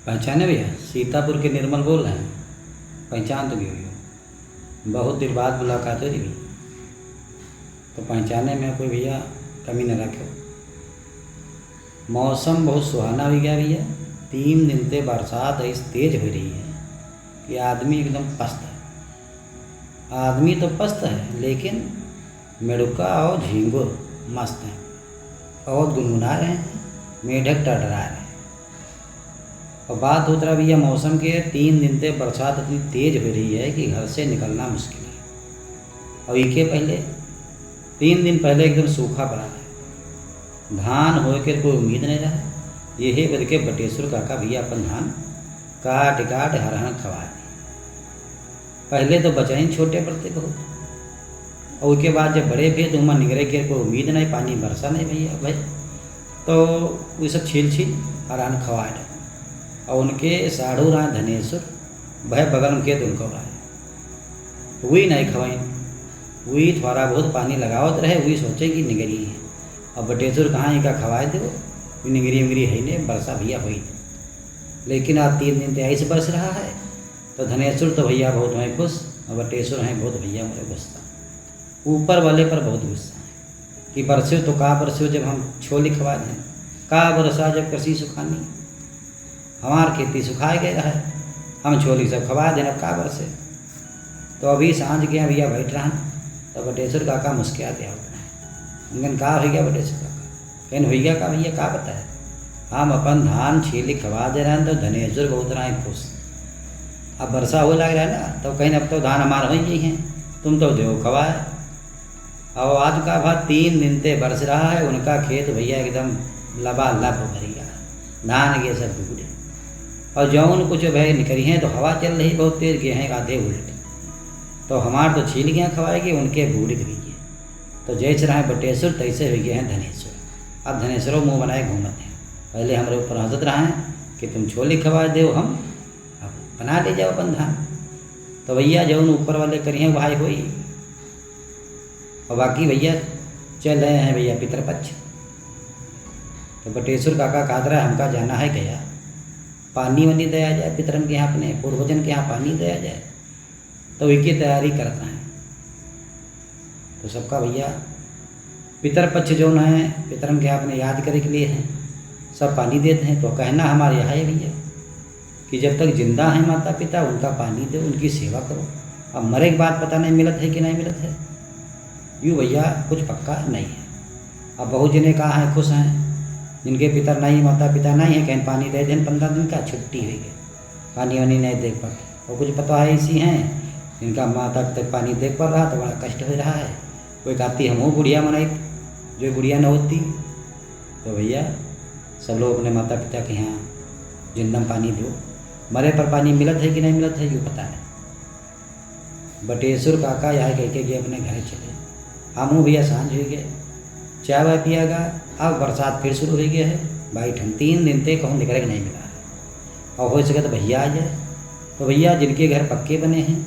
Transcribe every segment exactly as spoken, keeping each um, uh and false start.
पहचाने भैया, सीतापुर के निर्मल बोल रहे हैं। पहचान तो गए हो, बहुत दिन बाद मुलाकात हो रही, तो पहचाने में कोई भैया कमी न रखे। मौसम बहुत सुहाना हो गया भैया, तीन दिन से बरसात ऐसी तेज हो रही है कि आदमी एकदम पस्त है। आदमी तो पस्त है, लेकिन मेड़ुका और झींगुर मस्त हैं और गुनगुना रहे हैं, मेढक टड़रा रहे हैं। और बात होत रहा भैया मौसम के, तीन दिन से बरसात इतनी तेज हो रही है कि घर से निकलना मुश्किल है। और इके पहले, तीन दिन पहले एकदम सूखा पड़ा है, धान होए के कोई उम्मीद नहीं रहा। यही बद के बटेश्वर काका भैया अपन धान काट काट हरहन खवा दी। पहले तो बचइन छोटे पड़ते बहुत, और उसके बाद जब बड़े भे तो उमा निगरे के कोई उम्मीद नहीं, पानी बरसा नहीं भैया भाई, तो वो सब छील छील हरहन खवा दे। और उनके साढ़ू रहा धनेश्वर, वह बगल में खेत उनको रहा, वही नहीं खवाइन, वही थोड़ा बहुत पानी लगावत रहे, वही सोचे कि निगरी है। अब बटेश्वर कहाँ इनका खवाए दे, वो निगरी उंगरी है नहीं, बरसा भैया हुई। लेकिन आज तीन दिन से ऐसे बरस रहा है, तो धनेश्वर तो भैया बहुत हैं खुश, और बटेश्वर हैं बहुत भैया मेरे गुस्सा, ऊपर वाले पर बहुत गुस्सा है कि बरस्यो तो का बरस्यो जब हम छोली खवा दें, का बरसा जब कृषि सुखानी, हमार खेती सुखाए गए रहे, हम छोली सब खवा दें, अब का बरसे। तो अभी सांझ के भैया बैठ रहा, तो बटेश्वर काका मुस्कियाते आवत रहे। उनकन का हो गया बटेश्वर काका? कहीं हो गया का भैया, का बताए? हम अपन धान छीली खवा दे रहे हैं तो धनेश्वर बहुत रहे खुश। अब बरसा हो लग रहा है ना, तो कहीं अब तो धान हमार हो गई हैं, तुम तो देव खवाए। और आज का भात तीन दिन ते बरस रहा है, उनका खेत भैया एकदम लबालब भर गया, धान के सब डूबे। और जौन कुछ भाई निकली हैं तो हवा चल रही बहुत तेज, गए हैं आधे उल्टे। तो हमार तो छील गया खवाए गए, उनके बूढ़ गई है। तो जैसे रहे बटेश्वर तैसे हो गए हैं धनेश्वर। अब धनेश्वरो मुँह बनाए घूमत हैं, पहले हमरे ऊपर हंसत रहे कि तुम छोली खवा दो, हम अब बना ले जाओ अपन धान। तो भैया जौन ऊपर वाले करिए वही होई। और बाकी भैया चल रहे हैं भैया पितरपक्ष। तो बटेश्वर काका कहत रहे हमका जाना है गया, पानी वानी दया जाए, पितरन के यहाँ अपने पूर्वजन के यहाँ पानी दया जाए। तो इनकी तैयारी करत हैं। तो सबका भैया पितर पक्ष जौन है, पितरन के आपने याद करे के लिए है, सब पानी देते हैं। तो कहना हमारे यह है भैया कि जब तक जिंदा हैं माता पिता, उनका पानी दो, उनकी सेवा करो। अब मरे के बाद पता नहीं मिलत है कि नहीं मिलत है, यू भैया कुछ पक्का नहीं है। अब बहुत जने कहा हैं खुश हैं, जिनके पितर नहीं, माता पिता नहीं है, कहीं पानी दे दें, पन्द्रह दिन का छुट्टी हुई है, पानी वानी नहीं देख पाते। और कुछ पता है ऐसी हैं जिनका माता तक पानी देख पड़ रहा तो बड़ा कष्ट हो रहा है। कोई कहती हम वो बुढ़िया मनाई जो बुढ़िया न होती। तो भैया सब लोग अपने माता पिता के यहाँ जिंदम पानी दो, मरे पर पानी मिलत है कि नहीं मिलत है ये पता है। बटेश्वर काका यह कह के गए अपने घर चले। हमू भैया सांझ हुई गए, चाय वाय पिया गा। अब बरसात फिर शुरू हुई गया है भाई, ठंड तीन दिन ते कहूँ निकले के नहीं मिला है। और हो सके तो भैया आ जाए। तो भैया जिनके घर पक्के बने हैं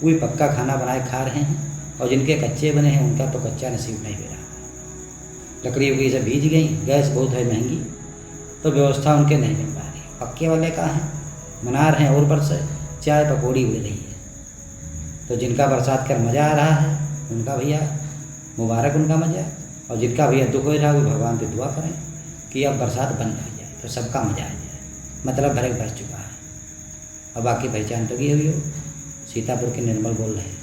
वही पक्का खाना बनाए खा रहे हैं, और जिनके कच्चे बने हैं उनका तो कच्चा नसीब नहीं हो रहा है। लकड़ी उकड़ी सब भीज गई, गैस बहुत है महंगी, तो व्यवस्था उनके नहीं मिल पा रही। पक्के वाले का है, मना रहे हैं और बरसे, चाय पकौड़ी उड़ रही है। तो जिनका बरसात कर मजा आ रहा है उनका भैया मुबारक उनका मजा, और जिनका भैया दुख हो रहा है वो भगवान पे दुआ करें कि अब बरसात बंद हो जाए तो सबका मजा आ जाए, मतलब भरे बरस चुका है। अब बाकी पहचान तो गई हुई हो, सीतापुर के निर्मल बोल रहे हैं।